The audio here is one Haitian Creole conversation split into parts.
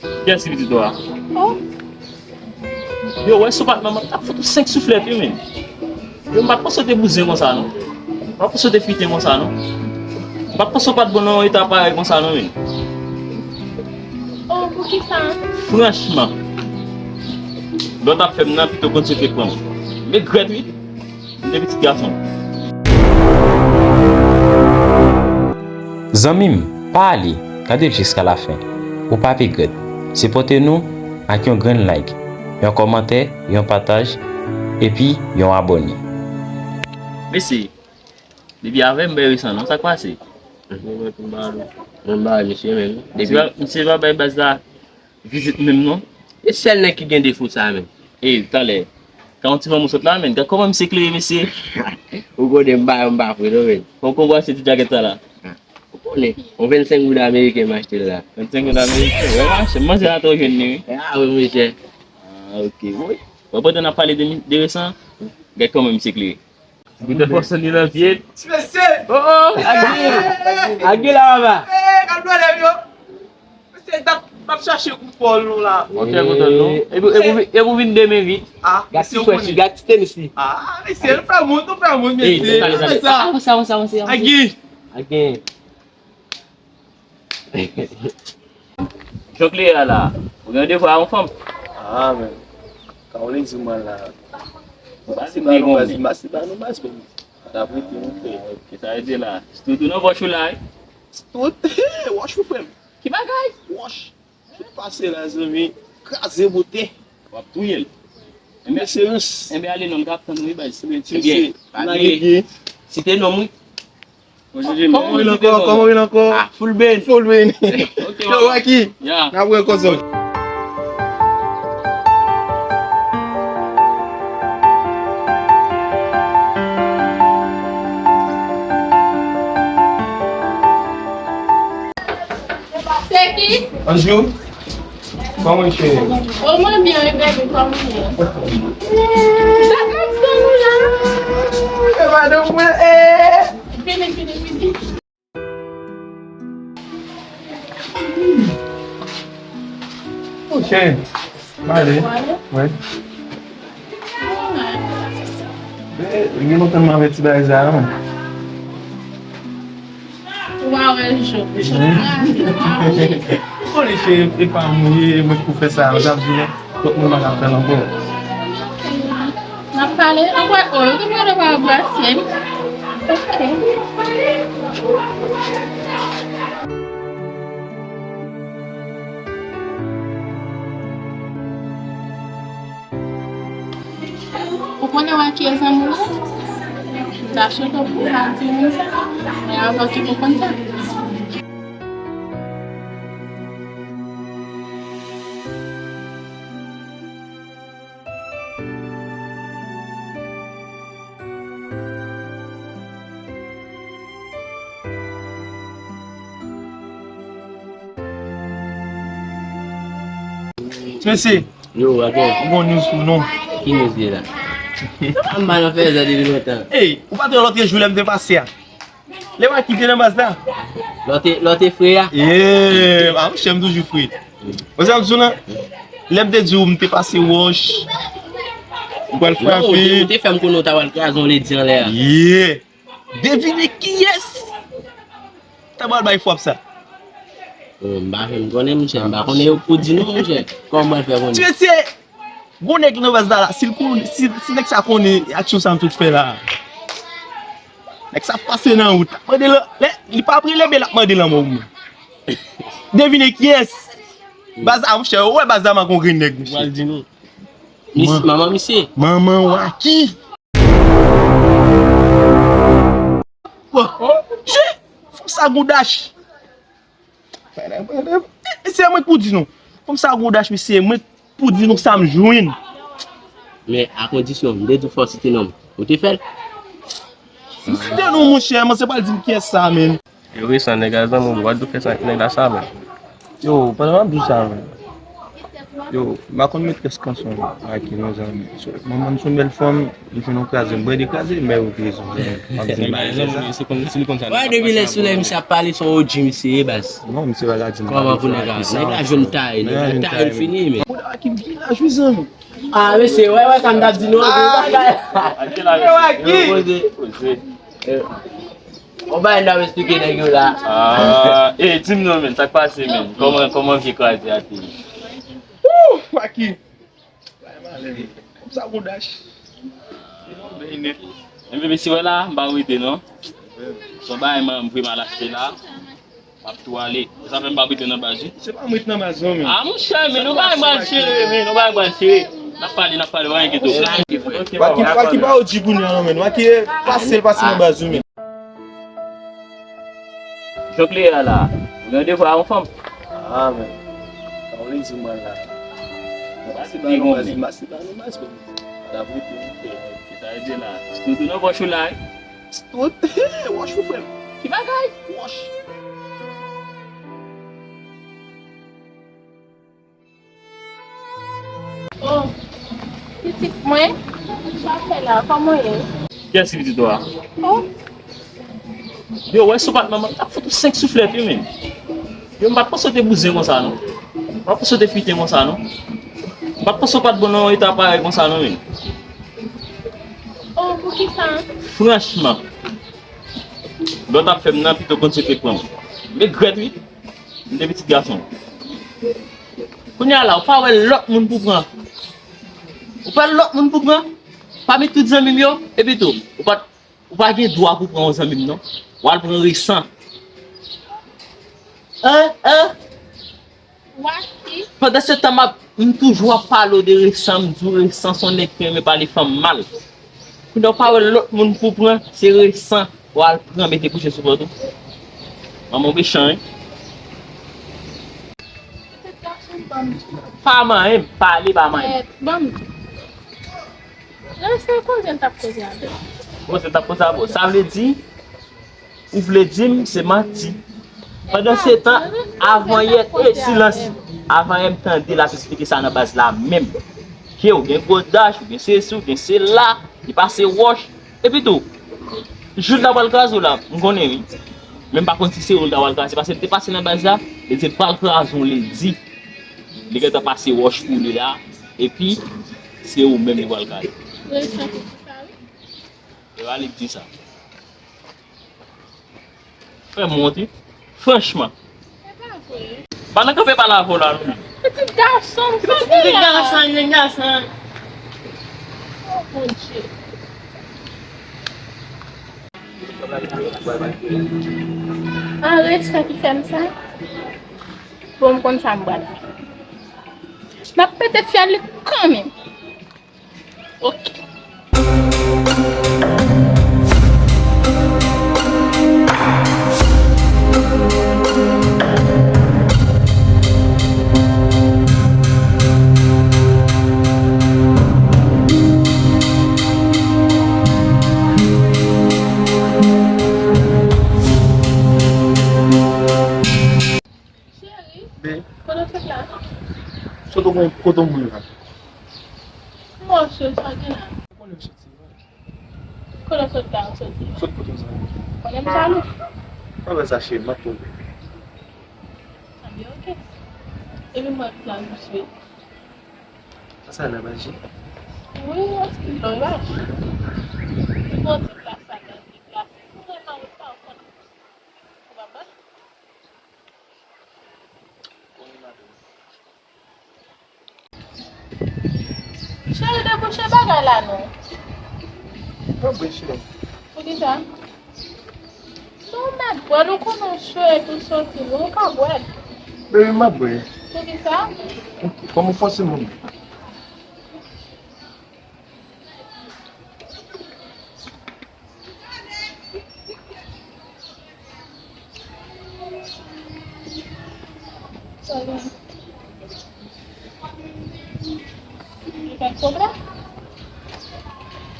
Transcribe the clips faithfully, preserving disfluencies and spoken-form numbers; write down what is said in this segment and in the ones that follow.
Kiyès ki pitit ou a? Oh. Yo, wè si w pa t manman, m t ap fout ou senk souflèt, wi, men. Yo, m pa t panse w te bouzen konsa, non. M pa t panse w te piten konsa, non. M pa t panse w pa t bon nan yon eta parèy konsa, non, men. Oh, poukisa? Franchman, lè w t ap fè m nan, pito konn se w te pran m. M regrèt, wi. M te pitit gason. Zanmi m, pa ale, gade l jiska lafen. Ou p ap regrèt. Sipòte nou ak yon grenn like, yon kòmantè, yon pataj, epi yon abòne. Mesye, depi avè m bay resan non, sa k pase? Mwen menm, mwen pa ale, mwen pa ale, mesye menm. Depi misye pa bay baz la vizit menm non. E sèl nèg ki gen defo sa menm. E talè, ka yon ti fanm ou sot la menm, gad kòman misye klere mesye. Ou konnen m pa, m pa fre non menm. Fòk ou achte ti djakèt sa la. Ou konnen, yon vennsenk goud ameriken m achte l la. Vennsenk goud ameriken, wè mache, manzè la twò jwenn li wi. Ah wi mesye. Ah ok, wi. Wè pandan n ap pale de, de resan, gad kòman misye klere. Goutè fòse ni nan pye. Ti mesye! Oh oh, Agil! Agil la papa! Eh, kalm dwèt yo! Mesye, m ap chache koutòl nou la. Ok, koutòl nou. Epi, epi, epi vin demen vit. Ah, gad ti frèch, gad ti tenis li. Ah, mesye, nou fè moun, nou fè moun, mesye. Avanse, avanse, avanse, avanse. Agil! Agil! Jòklè a la, ou gen devwa yon fanm? Ah, men. Ka w vle di mwen la? Ou pa di m gen yon men. M pa si pa nou baz, men. Sa prete nou fè. Ki sa vle di la? Stout ou nan wòch ou la, wi. Stout? Wòch ou frè m. Ki bagay? Wòch. Sou pase la, zanmi. Kraze bote. W ap touye l. Enben, enben ale non, l ka ap tann ou wi baz. Ebyen, pa bliye. Site non m wi. Kòman w rele ankò? Kòman w rele ankò? Ah, Full Ben. Full Ben. Ok, yo, Wacky. Ya. N ap wè kòz. Se ki? Bonjou. Kòman w ye cheri? O mwen byen wi baby, kòman w ye? Dat m ap tann ou la. E madanm mwen, eh! Vini, vini, vini. O cheri, m ale. Ou ale? Wi. Ou ale? Wi. Gen lontan m avèti bagay sa a, man. Ou pa wè l cho. Ou konnen cheri, e pa mwen ye, mwen ki pou fè sa, ou t ap di non. Donk mwen pa ka fè l ankò. N ap pale, anpwen, oh, ou te pale pa anbrase m. Ok. Ou konnen Wacky e zanmi w la? M ta choke pou w pa di moun sa. Men avan ki pou konn sa. Mesye, yo, aken, m gon news pou nou. Ki news li la? M pa nan fè sa depi lontan. Ey, ou pa te wè lòt jou lè m te pase a? Lè Wacky te nan baz la. Lè w te, lè w te fre a? Yeah, ah, monchè, m toujou fre. Ou sa m di w lan? Lè m te di w m te pase wòch. M pral frape. Non, ou te, ou te fè m konnen w ta pral kraze yon ledi anlè a. Yeah. Devine kiyès ta pral bay frap sa. Oh, m pa menm konnen, monchè, m pa konnen yo pou di non, monchè. Kòman m pral fè konnen? Mesye, gon nèg nan baz la, la, si l konnen, si, si nèg sa konnen aksyon sa m sot fè la. Nèg sa pase nan wout. Mande l, lè, li pa ap rele, men l ap mande lanmò w menm. Devine kiyès? Baz la, monchè, ou wè baz la manke yon grenn nèg, monchè. Ou pral di non. Mis-, manman misye. Manman Wacky. Bon, che, fanm sa gon dach. Se mwen k pou di nou. Fanm sa gon dach, mesye, mwen k pou di nou sa m jwenn. Men a kondisyon, m te di w fò w site non m. Ou te fè l? M site non, monchè, men se pral di m kiyès sa, men. Yo, resan nèg a zanmi w, w ap fè sa ak nèg la sa, men. Yo, pandan m ap di w sa, men. Yo, m pa konn metrès kanson Aki non, zanmi. So, manman m se yon bèl fanm, li fè nou kraze, m brede kraze, men ou te rezon, zanmi. M ap di malè sa. Wè, depi lè sou lè misye ap pale, se yon O G misye ye, baz. Non, misye pa ka di m. Kòman pou nèg la, nèg la jwenn taye, nèg la taye fini, men. Aki byen laj wi, zanmi. Ah, mesye, wè, wè, sa m t ap di nou, bagay. Aki laj wi. Yo, poze, poze. On bagay n ap esplike nèg yo la. Ah, eh, di m non, men, sa k pase, men? Kòman, kòman vye kraze a te ye? Wouh, Aki. Bay malè, men. Kòm sa, Godash. Byen nèt. Enben, mesye, wè la, m pa rete, non. Se yon bagay, mwen, m vre mal achte la. M ap tou ale. Se sa fè m pa rete nan baz, wi. Se pa m ret nan baz, non, men. Ah, monchè, men, nou pa pral chire, men, nou pa pral chire. N ap pale, n ap pale, pa enkyete w. Waki, Waki pa O G kounye a, non, men. Waki pase l pase nan baz, wi, men. Jan w klere a la, ou gen randevou a yon fanm? Ah, men. Sa w vle di mwen la? Mwen pase ba nou baz, mwen pase ba nou baz, men. Sa vle di, frè. Ki sa vle di la? Stout ou nan pòch ou la, wi. Stout? Wòch ou, frè m. Ki bagay? Wòch. Oh, pitit mwen, sa w ap fè la? Kòman w ye? Kiyès ki pitit ou a? Oh. Yo, wè, si w pa t manman, m t ap fout ou senk souflèt, wi, men. Yo, m pa t panse w te bouzen konsa, non. M pa t panse w te piten konsa, non. M pa t panse w pa t bon nan yon eta parèy konsa, non, men. Oh, poukisa? Franchman, lè w t ap fè m nan, pito konn se te pran m. M regrèt, wi. M te pitit gason. Kounye a la, ou pa wè lòt moun pou pran. Ou pa wè lòt moun pou pran. Pami tout zanmi m yo, epi tou, ou pa, ou pa gen dwa pou pran yon zanmi m, non. W al pran resan. Hein, hein? Waki. Pandan se tan, m ap, m toujou ap pale w de resan, m di w resan se yon nèg ki renmen pale fanm mal. Kounye a w pa wè lòt moun pou pran, se resan w al pran mete kouche sou pòt ou. Manman w mechan, wi. Petèt gason ban m di. Pa manyen m, pale pa manyen m. Ban m di. Nan se koze l t ap koze avè m. Koze l t ap koze avè w. Sa vle di, ou vle di m se manti. Pandan se tan, avan yè, e silans. Avan yè m tande l ap esplike sa nan baz la menm. Ke ou gen Godash, ou gen sesi, ou gen sela, li pase wòch. Epi tou, jou l ta pral kraze w la, m konnen wi. Men m pa konn si se ou l ta pral kraze, paske l te pase nan baz la, li te pral kraze w, li di. Li gentan pase wòch pou li la, epi se ou menm li pral kraze. Wi, sa ki di sa, wi. E pa li k di sa. Fè m wont, wi. Franchman. E pa vre. Pa nan kanpe pale avè w la, non. Pitit gason, sa gen la. Pitit gason, pitit gason. Oh, Bondye. An, resan ki fè m sa. Bon, m konn sa m pral fè. M ap pete fyèl li kanmenm. Ok. Cheri, kote w sot la? Sot ou kon kote moun la. Mwen sot, sa gen la? Ou konnen m soti, wi. Kote w sot la, ou soti? Sot kote w sa? Konnen m jalou. Pa fè sa, cheri, m ap twonpe. Anben, ok. Epi mwen, m ap la jis wi. Sa la, maji? Wi, yon ti lòj. Yon ti plas la, yon ti plas. Ou vrèman ou pa konn. Ou pa konn? Cheri, debouche bagay la non. Mwen bwè, cheri. Poukisa? Non, mèt bwè, nou konnen w swe tou soti, non, ou ka bwè. Baby, m ap bwè. Poukisa? Kòman w fòse moun? Sa gen? Li pa t pwoblèm?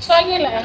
Sa gen la?